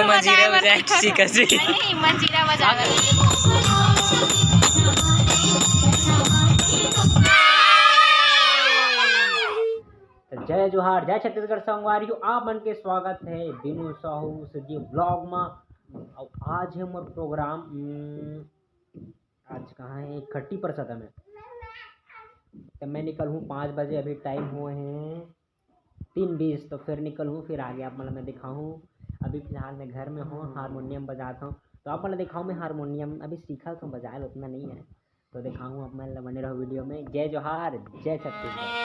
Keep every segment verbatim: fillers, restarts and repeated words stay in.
मंजीरा बजाए के सीखत हे। नहीं, मंजीरा बजावे। तो जय जोहार, जय छत्तीसगढ़ संगवारी हो, आप मन के स्वागत हे बिनु साहू सजी vlog मा। अउ आज हे मोर program, हम्म, आज कहाँ हे, खट्टी परसदा में। तो मैं निकलहूँ पाँच बजे, अभी time होए हे तीन बीस, तो फिर निकलहूँ, फिर आगे आप मन ला मैं दिखाहूँ। अभी फिलहाल मैं घर में हूँ, हारमोनियम बजात हूँ, तो आप मन ला दिखाहूँ। मैं हारमोनियम अभी सीखत हूँ, बजाए ला उतना नहीं है, तो दिखाहूँ आप मन ला, बने रहो video में। जय जोहार, जय छत्तीसगढ़।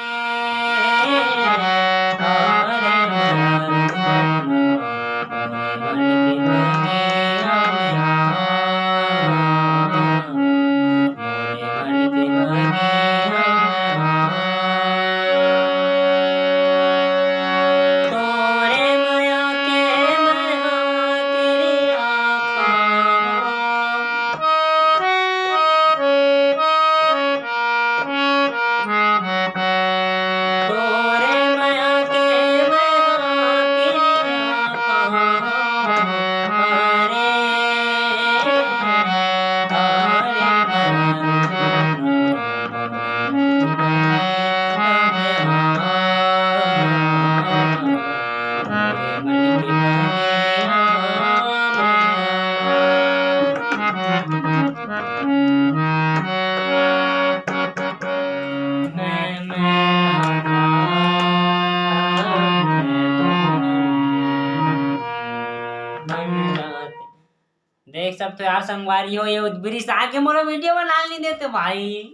देख सकत हो यार संगवारी हो, ये उद्बृष आके मोला video बनाए नहीं देते भाई।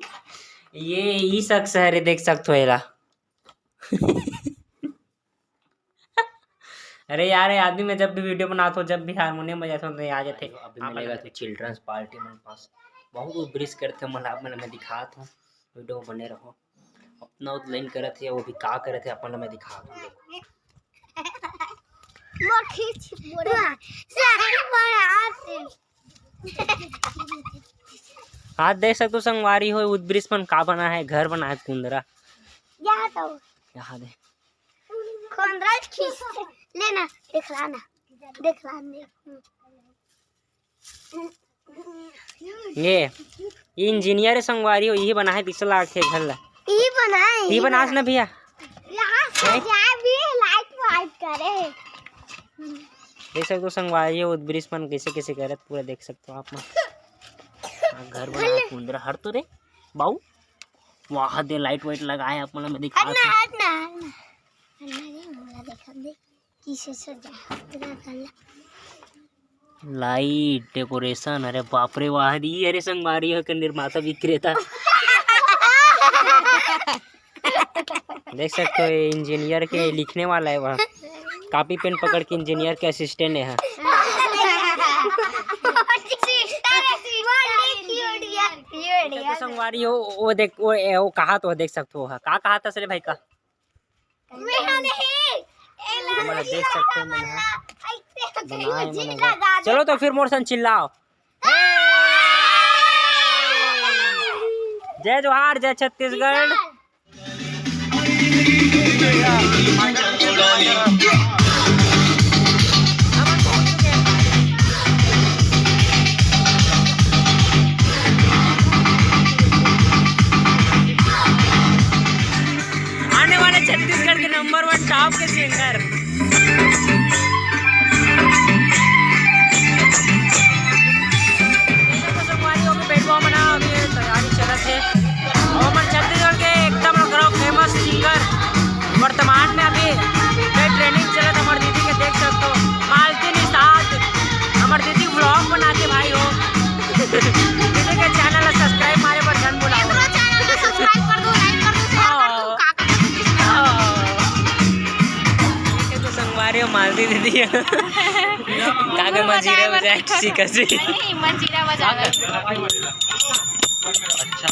ये ई शख्स हे रे, देख सकत हो एला। अरे यार, ये आदमी, मैं जब भी video बनात हो, जब भी हारमोनियम बजात हो, तो ये आ जाते। अभी आप मैं लेगा तो children's party मन पास बहुत उद्बृष करते, मन आप मन मैं दिखात हूँ, video बने रहो। अपना उदलाइन करत हे, वो भी का करत हे, अपन ला मैं दिखात हूँ, देखो। मोर खींच, मोर। सारे बड़ा से। आज देख सकत हो संगवारी हो, उद्बृष मन का बनाए हे, घर बनाए हे कुंदरा। यहाँ तो। यहाँ दे। कुंदरा खींच लेना, दिखलाना, दिखलाना। ये engineer हे संगवारी हो, इही बनाए हे, पीछे लागथे घर ला। इही बनाए, इही बनास ना भैया। यहाँ से हैं? जाए भी light वाइट करे। देख सकत हो संगवारी हो, उद्बृष मन कैसे कैसे करत, पूरा देख सकत हो आप मन। हाँ, घर बनाए हे कुंदरा, हट तो रे बाऊ। वाह दे, light वाइट लगाए हे आप मन, मैं दिखा हट ना, दूँ। हट ना, हट ना। हट ना रे, मोला देखा दे। किसे सजा पूरा गला। Light decoration, अरे बाप रे वाह दी, अरे संगवारी हो के निर्माता विक्रेता। देख सकत हो, ये engineer के लिखने वाला हे, वहाँ copy pen पकड़ के engineer के assistant हे। हाँ। तो संगवारी हो, वो देख, वो, वो कहा तो देख सकत हो, हाँ, का कहा था सरे भाई का? मैं हा नहीं, ए हमन ला देख सकत हो, मन हा बनाए, मन हा। चलो तो फिर मोर संग चिल्लाओ। जय जोहार, जय छत्तीसगढ़। आने वाले छत्तीसगढ़ के number one top के singer। तो संगवारी हो के बैठवा मना, अभी तैयारी चलत हे। अउ हमर छत्तीसगढ़ के एकदम अगर famous singer वर्तमान में अभी के trending चलत, हमर दीदी के देख सकत हो, मालती निषाद, हमर दीदी vlog बनाथे भाई हो। दीदी के channel ला subscribe मारे बर झन भुलाओ। एकरो channel ला subscribe कर दो, like कर दो, share कर दो, हाँ। का कर दो, कुछ नहीं। हाँ। ये तो संगवारी हो, मालती दीदी हे। काका मंजीरा बजाए सीखा सी। नहीं, मंजीरा बजावे। अच्छा।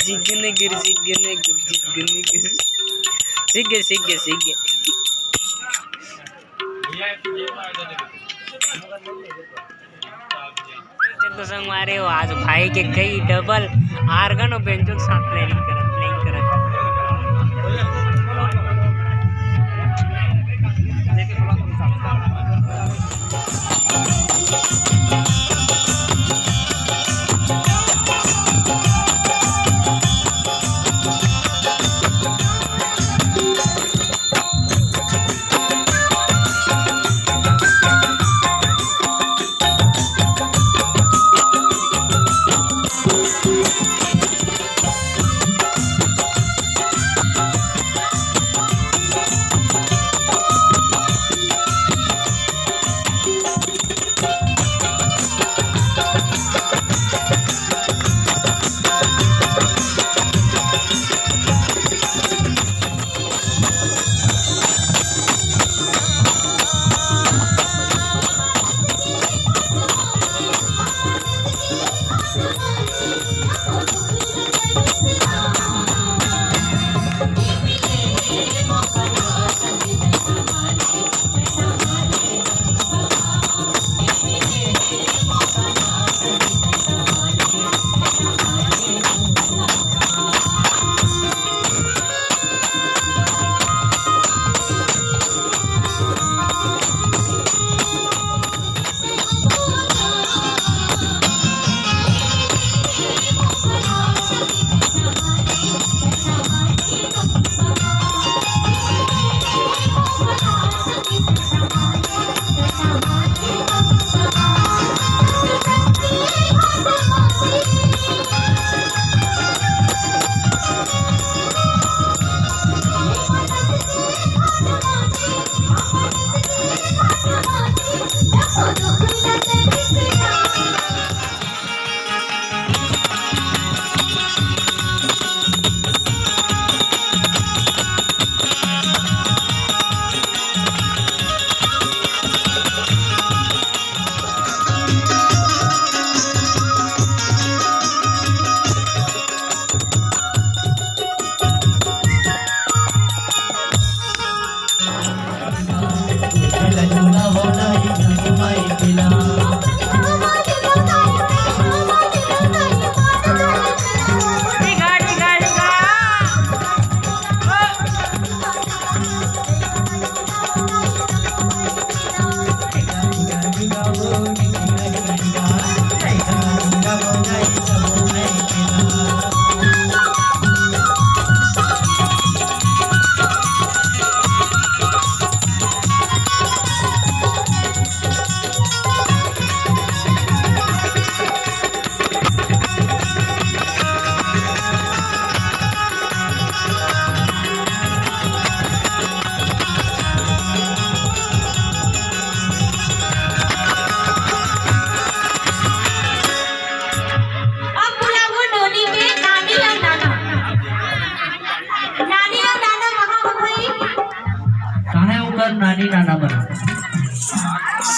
जिगने गिर, जिगने गिर, जिगने गिर। सीख गए, सीख गए, सीख गए। तो संगवारी हो, आज भाई के कई double organ अउ banjo के साथ playing करत, playing करत।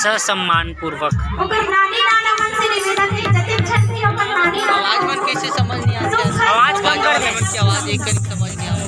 ससम्मान पूर्वक। ओकर नानी नाना मन से निवेदन हे, जतेक झन भी ओकर नानी नाना आवाज मन कइसे समझ नहीं आती है। आवाज कम कर दे। मन की आवाज एक करीब समझ नहीं आती।